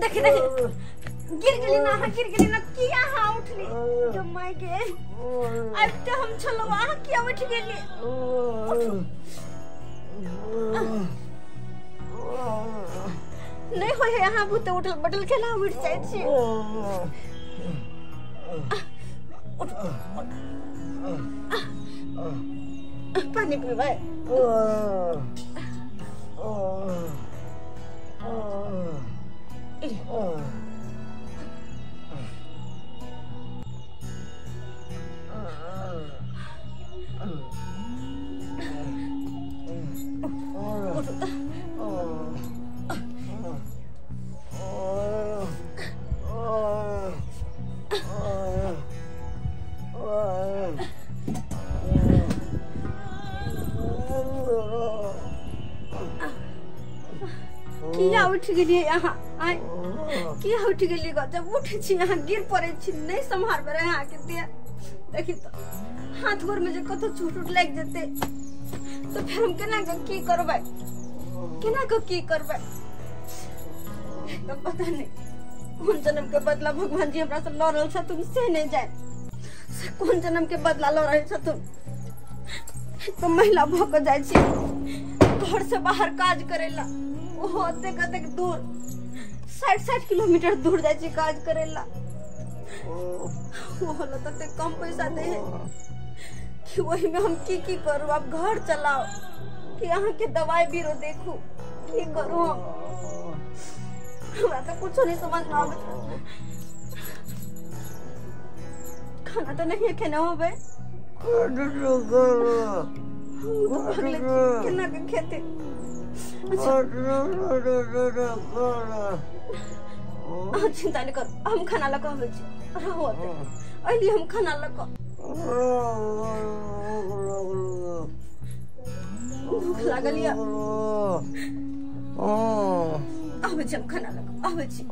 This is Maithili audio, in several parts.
देखी देखी गिर गेली ना, अहाँ गिर गेली ना, किया अहाँ उठली जमाई के? आब तऽ हम छलहुँ, अहाँ किया उठि गेली? नहीं होय है अहाँ बुते उठल बटल केना उठि जाइ छी? पानी पीबै? किया उठि गेलियै अहाँ? आइ किया उठि गेलियै? जब उठै छी अहाँ गिर पड़ै छी, नहि सम्हारबै रहै अहाँके देह। देखी तऽ हाथ गोर में जे कतौ चोट उट लागि जेतै तऽ फेर हम केना कऽ की करबै, केना कऽ की करबै? तऽ पता नहि कोन जन्म के बदला भगवान जी हमरा से लऽ रहल छथुन से नहि जाय, से कोन जन्म के बदला लऽ रहल छथुन। तऽ महिला भऽ कऽ जाइ छी घर से बाहर काज करै ला, ओहो अतेक अतेक दूर, 60-60 किलोमीटर दूर जाइ छी काज करै ला। ओहो ला ततेक कम पैसा दै है कि ओहिमे हम की की करू? आब घर चलाउ कि अहाँके दवाई बीरो देखू, की करू हम? हमरा तऽ कुछो नहीं समझ में आबैत। खाना तऽ नहीं खेने होबै? केना के खेतै? अहाँ चिंता नहीं करू, हम खाना लऽ कऽ अबै छी। रहू ओतै, अइली हम खाना लऽ कऽ। भूख लागल यऽ? आबै छी हम खाना लऽ कऽ, आबै छी।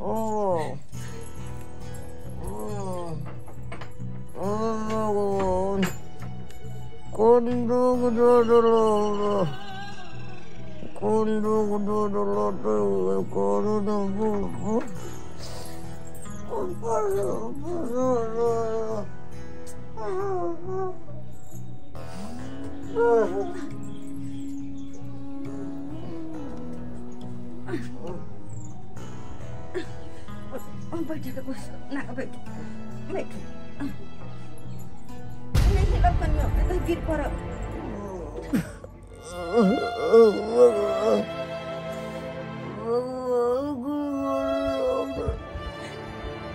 बैठे के बस ना, बैठू बैठू, नहीं हिलब कनियो तऽ गिर पड़ब।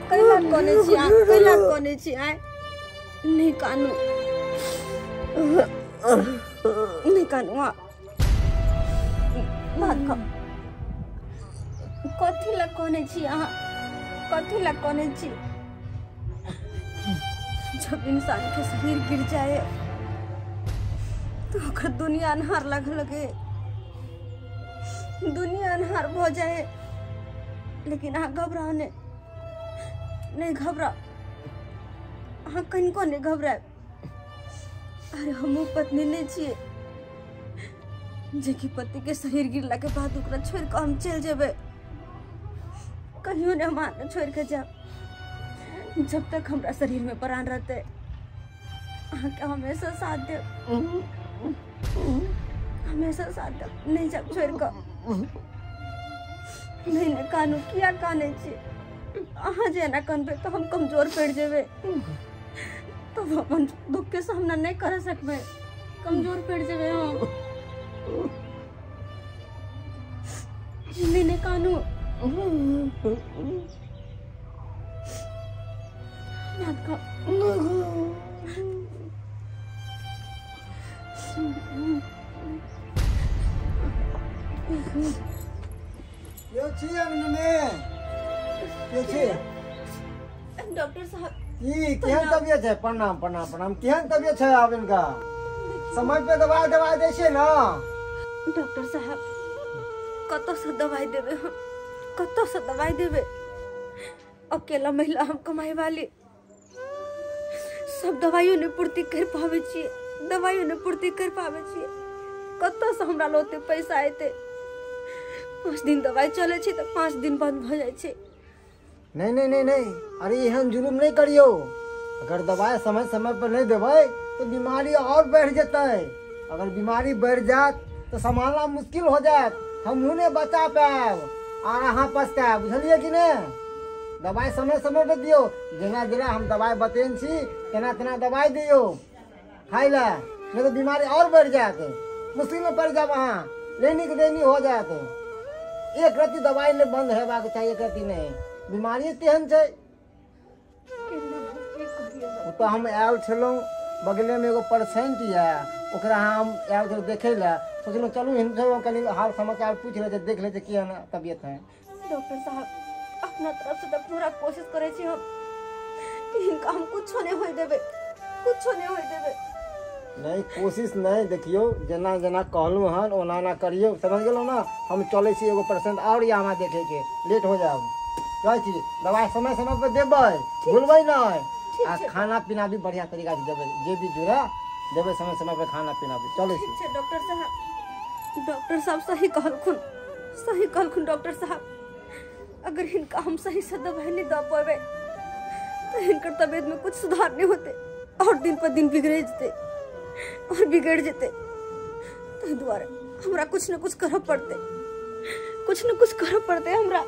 कैला कनै छी अहाँ? कैला कनै छी? आइ नहीं कानू, नहीं कानू। अहाँ भात खाउ। कथी लए कनै छी अहाँ? कथी लए कनै छी? जब इंसान के शरीर गिर जाए तो ओकर दुनिया अन्हार लगे लगे, दुनिया अन्हार भऽ जाए। लेकिन अहाँ घबराउ नहि, नहीं घबराउ अहाँ, कनिको नहीं घबरायब। अरे हमहूँ पत्नी नहीं छियै जेकि पति के शरीर गिरला के बाद ओकरा छोड़ि कऽ हम चलि जेबै। कहियो नहीं हम अहाँके छोड़ि कऽ जायब। जब तक हमरा शरीर में प्राण रहतै अहाँके हमेशा साथ देब, हमेशा साथ देब, नहीं जायब छोड़ि कऽ। नहीं नहीं कानू, किया कानै छी अहाँ? जे एना कनबै तऽ हम कमजोर पड़ि जेबै, तब अपन दुख के सामना नहीं कर सकबै, कमजोर पड़ि जेबै हम। नहीं नहीं कानू, भात खाउ। के छी अंगने? के छी? डॉक्टर साहब। की केहन तबियत है? प्रणाम प्रणाम प्रणाम। केहन तबियत है आब इनका? समय पे दवाई दवाई दै छियै ना? डॉक्टर साहब कतौ से दवाई देबै हम? कतौ से दवाई देबै? अकेला महिला हम कमाए वाली, सब दवाइयो नहीं पूर्ति कर पाबै छियै, दवाइयो नहीं पूर्ति कर पाबै छियै। कतऽसँ हमरा लग ओते पैसा एतै? 5 दिन दवाइ चलै छै तऽ 5 दिन बंद भऽ जाइ छै। नहीं नहीं नहीं नहीं, अरे एहन जुलुम नहीं करियो। अगर दवाई समय समय पर नहीं देबै तो बीमारी और बढ़ जेतै। अगर बीमारी बढ़ जात तो संभालना मुश्किल हो जात, हमहूँ नहीं बचा पायब और अहाँ पछतायब, बुझलियै कि नहीं? दवाई समय समय पर दियौ, जेना जेना हम दवाई बतेने छी तेना तेना दवाई दियौ खाइ लए, नहीं तो बीमारी और बढ़ जात, मुश्किल में पड़ जाब अहाँ, लेनी के देनी हो जात। एक रत्ती दवाई नहीं बंद हेबाक चाही, एक रत्ती नहीं, बीमारी तेहन छै। ओ तऽ हम आयल छलहुँ, बगलेमे एगो पेशेंट यऽ, ओकरा हम आयल छलहुँ देखै लए, सोचलहुँ चलू हिनको कनि हाल समाचार पूछि लै छै, देख लै छै केहन तबियत है। डॉक्टर साहब अपना तरफ से तऽ पूरा कोशिश करै छी हम कि हिनका हम कुछो नहि होय देबै, कुछो नहि होय देबै। नहीं कोशिश नहीं, देखियौ जेना जेना कहलहुँ हन ओना ओना करियौ, समझ गेलहुँ ने? हम चलै छी, एगो पेशेंट आओर यऽ हमरा देखैके, लेट हो जायब। जाइ छी, दवाइ समय समय पर देबै, भूलबै नहि, आ खाना पीना भी बढ़िया तरीका से देबै, जे भी जुड़े देबै समय समय पर खाना पीना भी। चलै छी। ठीक छै डॉक्टर साहब। डॉक्टर साहब सही कहलखुन, सही कहलखुन डॉक्टर साहब। अगर हिनका हम सही से दवाई नहीं दऽ पेबै तऽ हिनकर तबियत में कुछ सुधार नहीं होते और दिन पर दिन बिगड़े जेतै और बिगड़ जेतै। ताहि दुआरे हमरा कुछ न कुछ करऽ पड़तै, कुछ न कुछ करऽ पड़तै हमरा।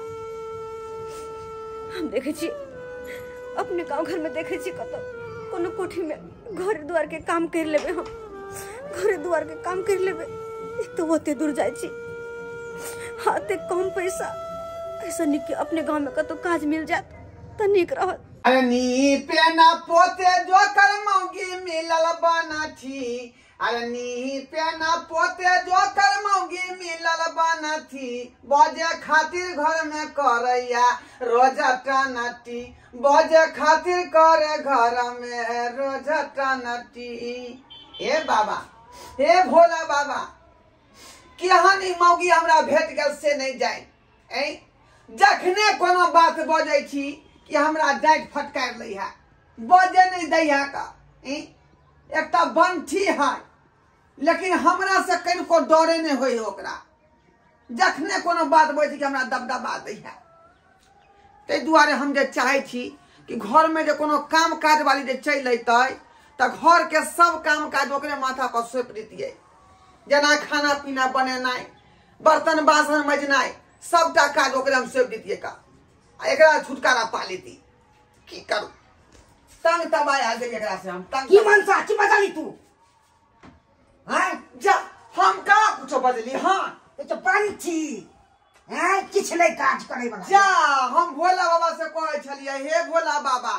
हम देखै छी अपने गाँव घर में, देखै छी कतौ कोनो कोठी में घर दुआर के काम कर लेबै हम, घरे दुआर के काम कर लेबै। एक तो ओते दूर जाइ छी, हाथे कम पैसा, ऐसा नीक कि अपने गाँव में कतौ काज मिल जात तऽ नीक रहत। अरे नी पे ना पोते जो कर मौगी मिलल बनथी, अरे नी पे ना पोते जो कर मौगी मिलल बनथी, बजे खातिर घर में करैया रोजा टनटी, बजे खातिर करे घर में रोजा टनटी। हे बाबा, हे भोला बाबा, केहन ई मौगी हमरा भेट गेल से नहीं जाय। जखने कोनो बात बजै छी कि हमरा डाँटि फटकारि लै है, बजे नहीं दै है का। एकटा बंठी है, लेकिन हमरा से कनिको डरे नहीं होय ओकरा। जखने कोनो बात बजै छी कि हमरा दबदबा दै है। ताहि दुआरे हम जे चाहै छी कि घरमे जे कोनो काम काज वाली जे चलि अयतै तऽ घरके सब काम काज ओकरे माथा पर सौंपि दितियै, जेना खाना पीना बनेनाइ, बर्तन बासन मजनाइ, सबटा काज ओकरे हम सौंपि दितियै का, आ एकरा छुटकारा पा लेती। की करू, तंग तबाह आ गेल एकरा से हम तंग। की मनसा की बजली तू? हैं जा, हम का कुछो बजली? हाँ ये तो पंछी हैं, किछ नहीं काज करे वाला। जा, हम भोला बाबा से कहै छलियै, हे भोला बाबा,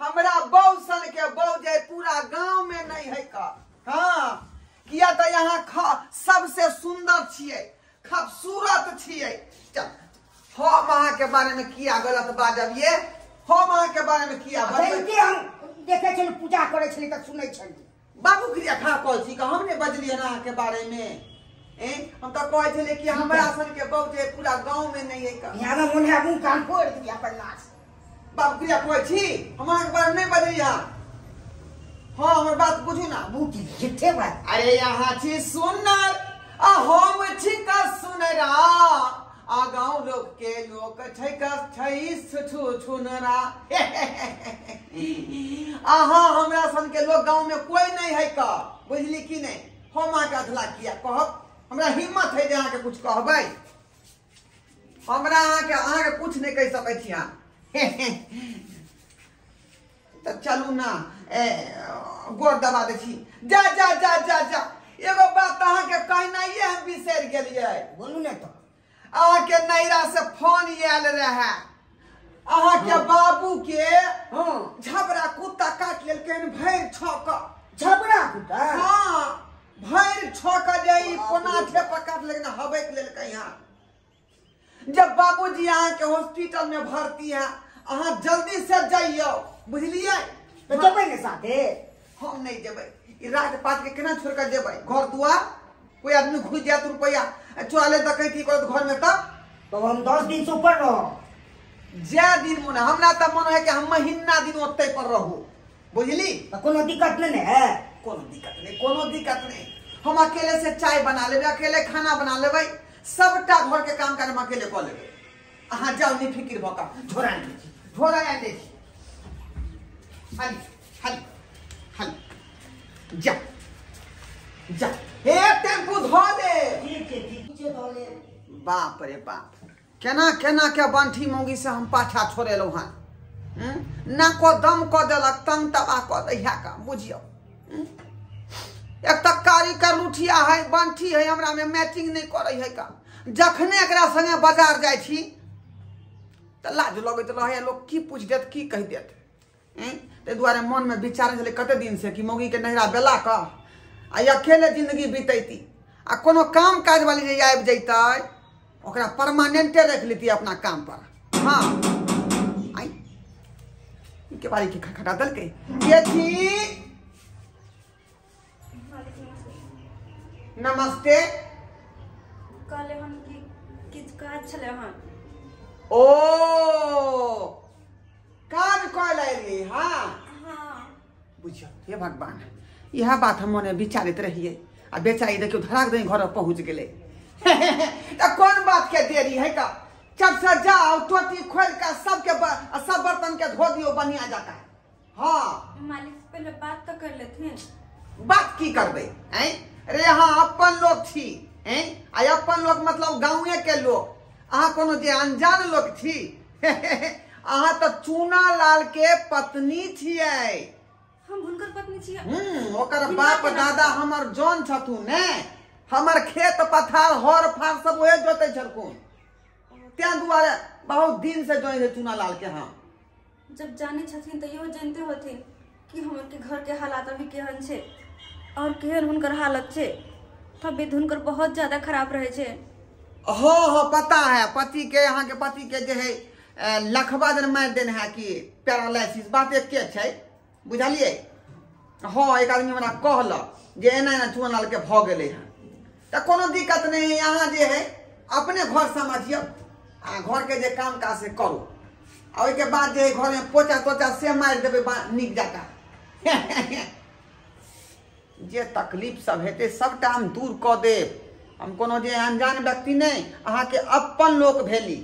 हमरा बौ सन के बौ जे पूरा गांव में नहीं है का। हाँ, किया तऽ यहाँ सबसे सुंदर छियै, खूबसूरत छियै। चल, हम अहाँ के बारे में किया गलत बाजब ये? हम अहाँ के बारे में किया बजब? हम देखे छली पूजा करे छली तऽ सुनै छली। बाबू क्रिया खा कहै छी हम नहीं बजलियै अहाँ के बारे में। हम तऽ कहै छलियै कि हमरा सन के बौ जे पूरा गांव में नहीं है का। यहाँ में मन है मुंह कान फोड़ दिया पर नाच। बाबू क्रिया कहै छी हम अहाँ के बारे में नहीं बजलियै। हाँ, हमर बात बुझू ना। झूठे बात। अरे यहाँ छी सुनर आ हम छी का सुनरा, आ गाँव लोग के लोक छै का छु छुनरा। अहाँ हमरा सन के लोग गाँव में कोई नहीं है का, बुझली कि नहीं? हम अहाँके अधला किया कहब? हमरा हिम्मत है जे अहाँके कुछ कहबै? हमरा अहाँके अहाँके कुछ नहीं कहि सकै छी अहाँ। तऽ चलू ना, गोर दबा दै छी। जा जा जा जा जा, एगो बात अहाँके कहनाइए हम बिसरि गेलियै। बोलू ने। तो अहाँके नैरा से फोन आयल रहे, अहाँके बाबू के झबरा कुत्ता काटि लेलकै भरि छक। झबरा कुत्ता? हाँ, भरि छक जे ई कोना ठेपा काटि लेलकै, हबकि लेलकै। हाँ, जब बाबूजी अहाँके हॉस्पिटल में भर्ती है, अहाँ जल्दी से जाइयो, बुझलियै? तऽ जेबै ने साथे? हम नहीं जेबै, ई राजपाट के केना छोड़ के जेबै? घर दुआर कोई आदमी घुस जायत, रुपया चोरा ले डकैती करत घर में तब तो हम 10 दिन से ऊपर रहो। जै दिन मन, हमरा तऽ मन है कि हम महीना दिन ओतै पर रहू, बुझली? तऽ कोनो दिक्कत नहीं ने है? कोनो दिक्कत नहीं, कोनो दिक्कत नहीं। हम अकेले से चाय बना लेबै, अकेले खाना बना लेबै, सबटा घर के काम काज हम अकेले कऽ लेबै। अहाँ जाउ नहीं फिकिर भऽ कऽ। झोरा आनि दै छी, झोरा आनि दै छी। हाली हाली हाली जा जा, हे टेम्पू धऽ ले। ठीक छै ठीक छै धऽ ले। बाप रे बाप, केना केना के बंठी मौगी से हम पाछा छोड़ेलहुँ हन। ना को दम कऽ देलक, तंग तबाह कऽ दैया का बुझियौ। एक तऽ कारी करलुठिया है, बंठी है, हमरा में मैचिंग नहीं करै है का। जखने एकरा संगे बाजार जाइ छी तऽ लाज लगैत रहै, लोक की पूछि देत की कहि देत। ताहि दुआरे मनमे विचार छलै कते दिन से कि मौगी के नैहरा बेला कऽ आ अकेले जिंदगी बितैती, आ कोनो काम काज वाली जे आबि जैतै ओकरा परमानेंटे रखि लेती अपना काम पर। हाँ आई के बारी के खटखटा देलकै के छी। नमस्ते। कहले हम कि किछु काज छलै हन। ओ काज कऽ एलियै? हाँ हाँ। बुझियौ हे भगवान, इएह बात हम मने विचारैत रहियै आ बेचारी देखियौ धराक दही घर पहुँच गेलै। तऽ कोन बात के देरी है का, चट से जाओ टोटी खोल के सबके सब बर्तन के धो दियौ बढ़िया जकाँ। हाँ मालिक पहले बात तो कर लेथिन। बात की करबै? ऐं रे अहाँ अपन लोक छी, ऐं आ अपन लोक मतलब गाँवे के लोक, अहाँ कोनो जे अनजान लोक छी। अहाँ तऽ चूना लाल के पत्नी छियै। हम हुनकर पत्नी छियै। ओकर बाप दादा हमर जौन छथुन ने, हमर खेत पथार हर फार सब ओहे जोतै छलखुन, तें दुआरे बहुत दिन से जोइन है चूना लाल के। हम जब जाने छथिन तऽ इहो जानते होथिन कि हमर के घर के हालात अभी केहन छै और केहन हुनकर हालत छै। तबियत हुनकर बहुत ज्यादा खराब रहे छै। हाँ हाँ पता है, पति के अहाँ के पति के जे है लखबा जन मारि देने है कि पैरालिसिस, बात एके छै बुझलियै। हाँ एक आदमी हमरा कहलक जे एना एना चूना लाल के भऽ गेलै हँ, तऽ कोनो दिक्कत नहीं है। अहाँ जे है अपने घर समझियौ आ घर के जे काम काज से करू, आ ओहिके बाद जे है घर में पोचा तोचा से मारि देबै नीक जकाँ। जे तकलीफ सब हेतै सबटा हम दूर कऽ देब। हम कोनो जे अनजान व्यक्ति नहि, अहाँके अपन लोक भेली।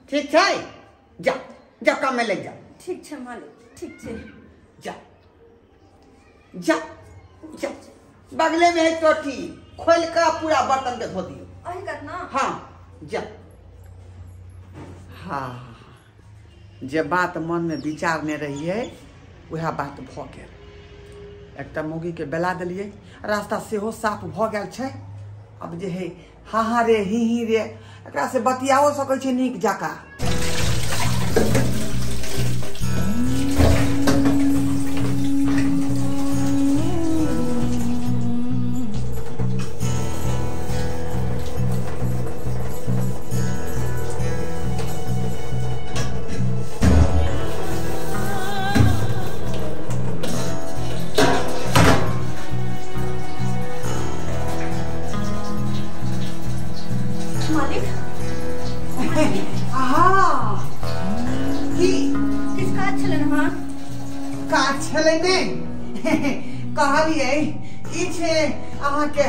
ठीक छै? जा जा काम में लागि जा। ठीक छै मालिक, ठीक छै। जा जा जा, बगले में है टोटी, खोल कऽ पूरा बर्तन के धो दियौ। अही करना? हाँ जा। हाँ जे बात मन में विचारने रहियै वएह बात भऽ गेल। एकटा मौगी के बेला देलियै, रास्ता सेहो साफ भऽ गेल छै। अब जे है हाँ हाँ रे ही ही रे एकरा से बतियाओ सकै छै नीक जकाँ। कहलियै ई छै अहाँके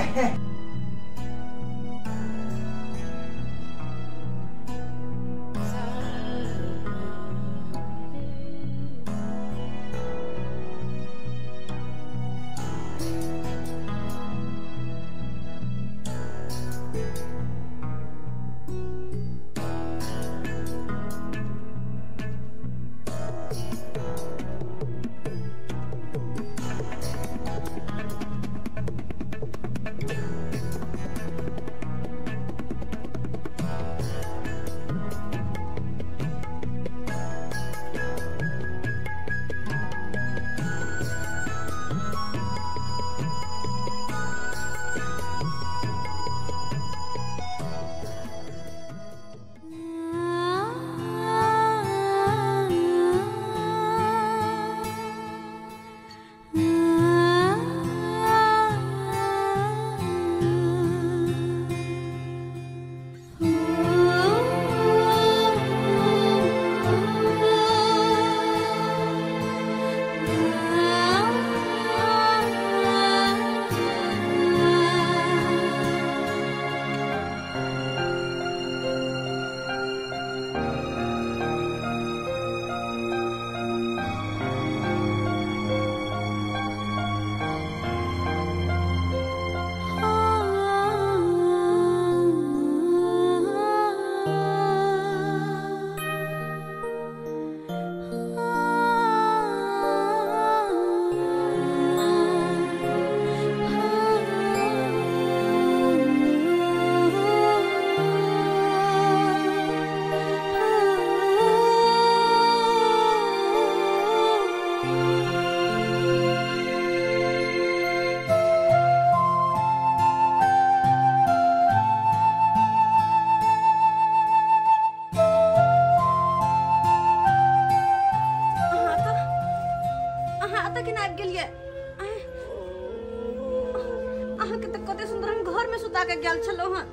गेलहुँ हँ?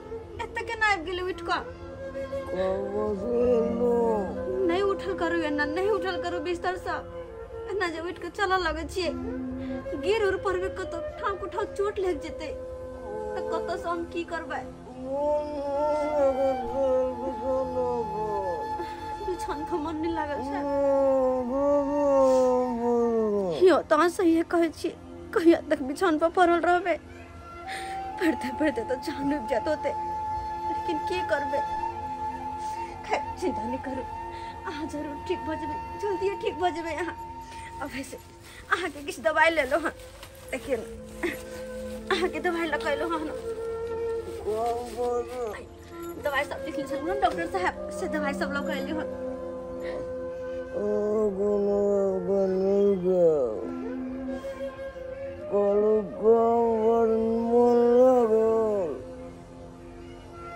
एतऽ केना आबि गेलै उठि कऽ? नहि उठल करू एना, नहि उठल करू बिस्तरसँ। एना जे उठि कऽ चलऽ लगै छियै, गिर उर पड़बै कतौ, ठाम कुठाम चोट लागि जेतै तऽ कतऽसँ हम की करबै? बिछान पर मन नहि लागल छै। यौ तऽ अहाँ सहिए कहै छी, कहिया तक बिछान पर पड़ल रहबै? पढ़ते पढ़ते तऽ जान डूबि जायत होतै, लेकिन की करबै? खैर चिंता नहि करू, अहाँ जरूर ठीक भऽ जेबै, जल्दिए ठीक भऽ जेबै अहाँ। अब वैसे अहाँके किछु दवाइ लेलहुँ हँ, देखियौ ने अहाँके दवाइ लऽ कऽ एलहुँ हँ। दवाइ सब लिखने छलहुँ हँ डॉक्टर साहब, से दवाइ सब लऽ कऽ एलियै हँ।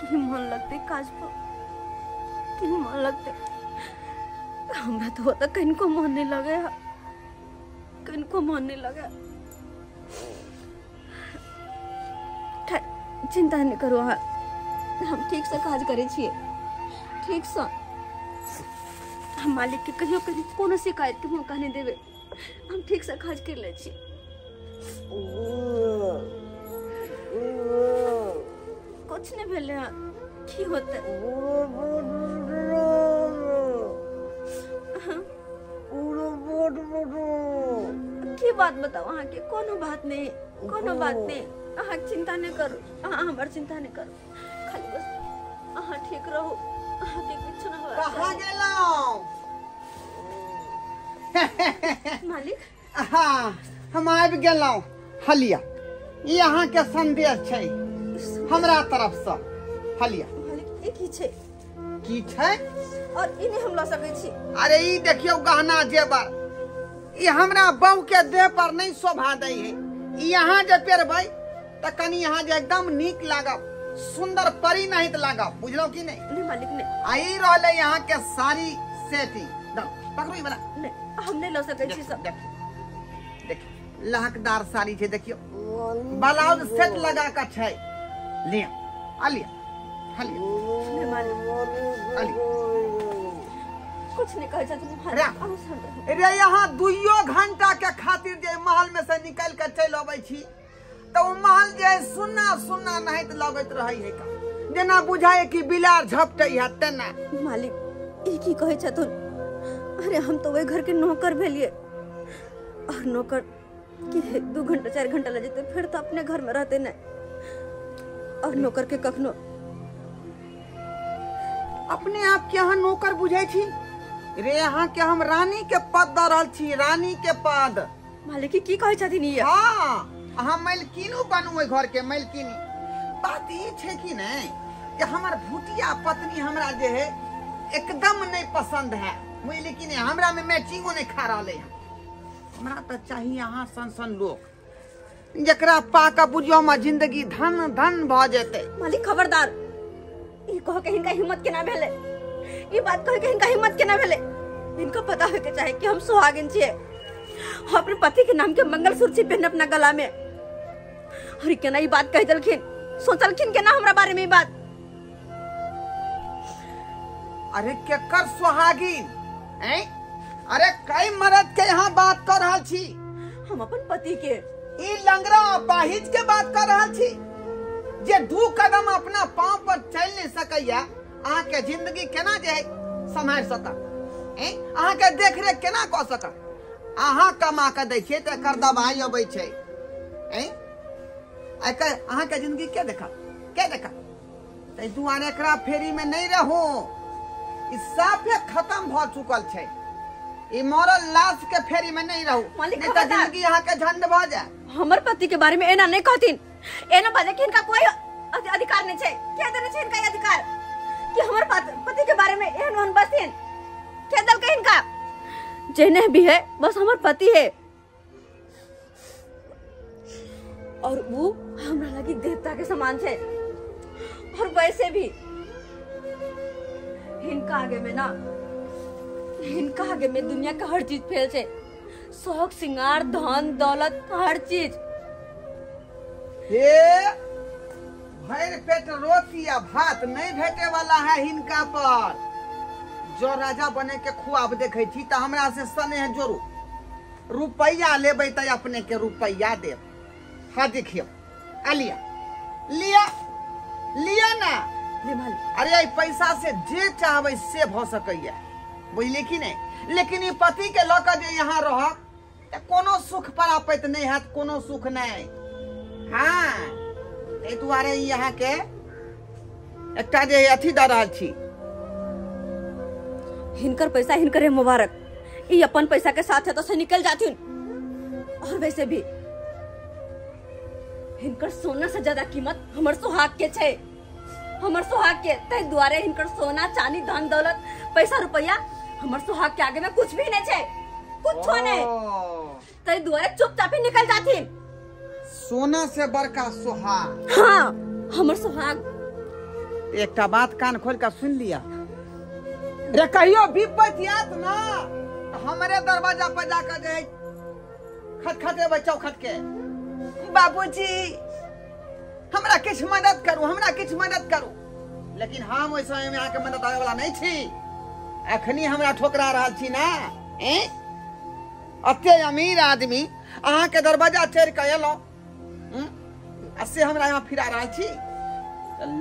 की मन लगतै काज पर, की मन लगतै? हमरा तऽ ओतऽ कनिको मन नहि लगै है, कनिको मन नहि लगै। खैर चिंता नहि करू अहाँ, हम ठीकसँ काज करै छियै, ठीकसँ। हम मालिकके कहियो कहियो कोनो शिकायतके मौका नहि देबै, हम ठीकसँ काज करि लै छी। कुछ नहि भेलै हँ, की होतै? की बात बताउ अहाँके? कोनो बात नहि, कोनो बात नहि, अहाँ चिंता नहि करू, अहाँ हमर चिंता नहि करू, खाली बस अहाँ ठीक रहू, अहाँके किछु नहि होयबाक कहाँ चाही। गेलहुँ? मालिक हाँ, हम आबि गेलहुँ। हलिया, ई अहाँके संदेश छै हमरा तरफसँ। हलिया मालिक, ई की छै? की छै? और ई नहि हम लऽ सकै छी। अरे ई देखियौ गहना जेवर, ई हमरा बहू के देह पर नहीं शोभा दै है। ई अहाँ जे पेरबै तऽ कनि अहाँ जे एकदम नीक लागब, सुंदर परी नहीं तऽ लागब, बुझलहुँ कि नहीं? नहीं मालिक नहीं। आ ई रहलै अहाँ के साड़ी सेटिंग। पकड़ू ई वाला। नहीं, हम नहीं लऽ सकै छी सब। देखियौ देखियौ, लहकदार साड़ी छै, देखियौ ब्लाउज सेट लगा कऽ छै। लिअ, आ लिअ, हलिया। नहीं मालिक, आ लिअ। कुछ नहीं कहै छथिन। रे। अहूँ शांत रहू। रे यहाँ दुइयो घंटा के खातिर जे महल में से निकल के चलि अबै छी तऽ ओ महल जे सुन्ना सुन्ना नहित लगैत रहै है का, जेना बुझाय कि बिलार झपटै है तेना। मालिक ई की कहै छथुन? अरे हम तो वही घर के नौकर भेलिए, और नौकर की 2 घंटा 4 घंटा लग जेतै, फिर तो अपने घर में रहते नहीं। और नौकर के कखनो अपने आप के अहाँ नौकर बुझै छी? रे अहाँ के हम रानी के पद दऽ रहल छी, रानी के पद। मालिक की कहै छथिन ई? हाँ, अहाँ मालकिनो बनू ओहि घर के मालकिनी। बात ई छै कि नहीं कि हमर भूटिया पत्नी हमरा जे है एकदम नहीं पसंद है, बुझलियै कि नहीं? हमरा में मैचिंगो नहीं खा रहलै है। हमरा तऽ चाही अहाँ सन सन लोक जकरा पा कऽ बुझियौ हमर जिंदगी धन धन भऽ जेतै। मालिक खबरदार, ई कह के हिनका हिम्मत केना भेलै? ई बात कह के हिनका हिम्मत केना भेलै? हिनका पता होय के चाही कि हम सुहागिन छियै, हम अपने पति के नाम के मंगलसूत्र छी पहने अपना गला में। और केना ई बात कह देलखिन? सोचलखिन केना हमरा बारे में ई बात? अरे केकर सुहागिन? ऐं? अरे कई मर्द के यहाँ बात कर रहल छी? हम अपन पति के। ई लंगड़ा अपाहिज के बात कर रहल छी जे 2 कदम अपना पाँव पर चलि नहीं सकैया, अहाँ के जिंदगी केना जे सम्हारि सकत? ऐं? अहाँ के देखरेख केना कऽ सकत? अहाँ कमा कऽ दै छियै तऽ एकर दवाइ अबै छै। ऐं? एकर अहाँ के जिंदगी के देखत, के देखत? ताहि दुआरे एकरा फेरी में नहीं रहू, ई साफे खत्म भऽ चुकल छै। ई मरल लाश के फेरी में नहीं रहू, मालिक नहीं तऽ खबरदार। जिंदगी अहाँ के झंड भऽ जायत। हमर पति के बारे में एना नहीं कहथिन, एना बाजे के हिनका कोई अधिकार नहीं छै। के देने छै हिनका ई अधिकार कि हमर पति के बारे में एहन ओहन बजथिन? के देलकै हिनका? जेने भी है बस हमर पति है, और वो हमरा लगी देवता के समान छै। और वैसे भी हिनका आगे में ना, हिनका आगे में दुनिया का हर चीज फेल छै, शौक सिंगार धन दौलत हर चीज। हे भरि पेट रोटी आ भात नहीं भेटे वाला है हिनका पर। जो राजा बने के खुआब देखे छी त हमरा से स्नेह जोड़ू। रुपैया लेबै त अपने के रुपैया देब। हाँ देखियो, आ लिया लिया लिया ना। अरे ई पैसा से जे चाहबै से भ सकैया, बुझलियै कि नहीं? लेकिन ई पति के लऽ के जे यहाँ रहब त कोनो सुख प्राप्त नहीं हैत, कोनो सुख नहीं। हाँ, एहि दुआरे ई अहाँके एकटा जे अथी दऽ रहल छी। हिनकर पैसा हिनकरे मुबारक, ई अपन पैसा के साथ है तो से निकल जाथिन। और वैसे भी हिनकर सोना से ज्यादा कीमत हमर सुहाग के छै, हमर सुहाग के। ताहि दुआरे हिनकर सोना चांदी धन दौलत पैसा रुपया हमर सुहाग के आगे में कुछ भी नहीं छै, कुछ नहीं। ताहि दुआरे चुपचाप ही निकल जाथिन। सोना से बड़का सुहाग। हाँ, हमर सुहाग। एकटा बात कान खोल के सुन लिया रे, कहियो विपत्ति आयत ना हमरे दरवाजा पर जाकर जे खटखटेबै चौखट के, बाबूजी हमरा किछु मदद करू, हमरा किछु मदद करू। लेकिन हम ओहि समय में अहाँके मदद आबै वाला नहीं छी। अखनी हमरा ठोकरा रहल छी ना। अते अमीर आदमी अहाँके दरवाजा चढ़ि कऽ एलहुँ आ से हमरा यहाँ फिरा रहल छी।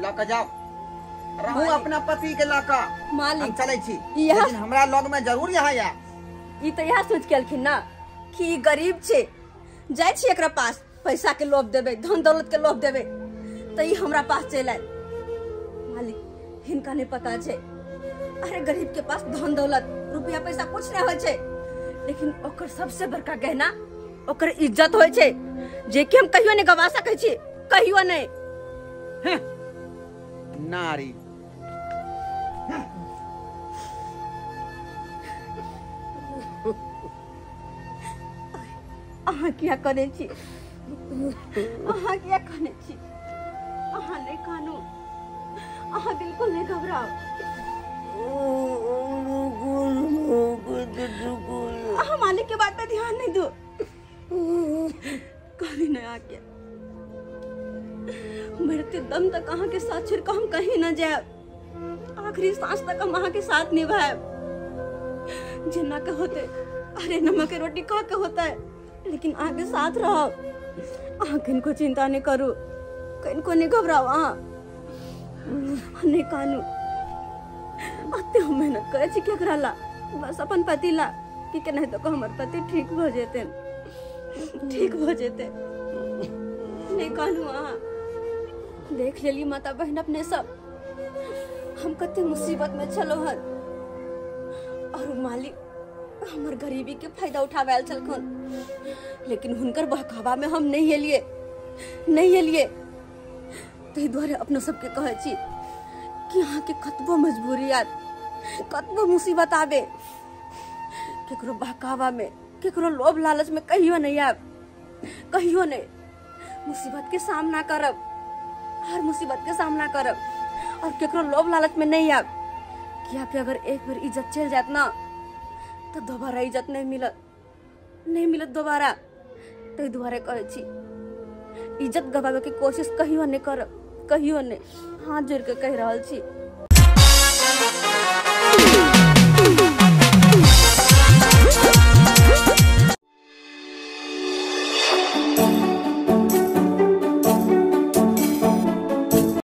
लऽ कऽ जाउ, रहू अपना पति के लऽ कऽ, हम चलै छी। लेकिन हमरा लग में जरूर यहाँ आयब। ई तऽ इएह सोच के एलखिन ना कि ई गरीब छै, जाइ छी एकरा पास पैसा के लोभ देबै, धन दौलत के लोभ देबै तऽ ई हमरा पास चलि आयत। मालिक हिनका नहीं पता छै, अरे गरीब के पास धन दौलत रुपया पैसा कुछ नहीं होइ छै, लेकिन ओकर सबसे बड़का गहना ओकर इज्जत होइ छै, जे कि हम कहियो नहीं गवा सकै छी, कहियो नहीं। नारी अहाँ किया करै छी, अहाँ किया करै छी? अहाँ नहीं कानू, अहाँ बिल्कुल नहीं घबराओ। अहाँ मालिक के बात पे ध्यान नहीं दो। कभी नहीं आके मरते दम तक अहाँ के साथ छोड़ के हम कहीं ना जाए, आखिरी सांस तक हम अहाँ के साथ निभाए। जिन्ना के होते अरे नमक के रोटी खा के होता है, लेकिन अहाँ के साथ रहो। अहाँ किनको चिंता नहीं करू, किनको नहीं घबराओ। अहाँ नहीं कानू, अते हम मेहनत करे छी केकरा ला, बस अपन पति ला कि के नहीं तो हमर पति ठीक भ जेते, ठीक भ जेते। नहीं कानू, अहाँ देख लेली माता बहन अपने सब हम कते मुसीबत में छलो हन, और मालिक हमर गरीबी के फायदा उठावे आयल छलखुन, लेकिन हुनकर बहकावा में हम नहीं एलिए, नहीं एलिए। ताहि दुआरे अपना सबके कहै छी कि अहाँके कतबो मजबूरी आयत, कतबो मुसीबत आबे, केकरो बहकावा में, केकरो लोभ लालच में कहियो नहीं आयब, कहियो नहीं। मुसीबत के सामना करब, हर मुसीबत के सामना करब, और केकरो लोभ लालच में नहीं आयब। कियाकि अगर एक बेर इज्जत चलि जायत ना तो दोबारा इज्जत नहीं मिलत, नहीं मिलत दोबारा। ताहि दुआरे कहै छी इज्जत गवावे के कोशिश कहियो नहीं करब, कहियो नहीं। हाथ जोड़ के कहि रहल छी।